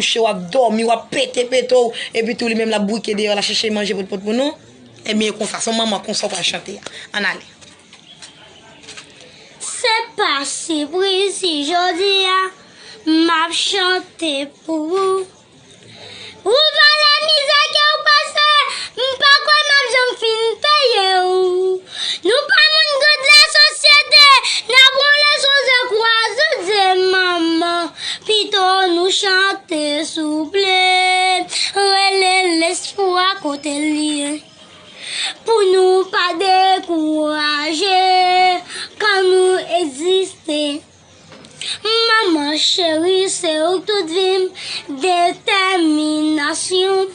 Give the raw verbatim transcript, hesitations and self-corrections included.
Kouche, w ap dòmi, w ap pete pete w, epi tou li menm l ap bouke deyò la chèche manje potpot pou nou. Ebyen, e konsa, se yon manman konsa w pral chante a. Ann ale. Se pa sipriz si jodi a m ap chante pou ou. Ou valè mizè ke w pase, m pa kwè m ap janm fin peye w. Nou pa moun gad lasosyete, n ap wonle sonje kwaze dye manman. Pito nou chante souple, rele lespwa kote l ye. Pou nou pa dekouraje, kan nou egziste. Manman cheri, se ou k tout vi m, detèminasyon m.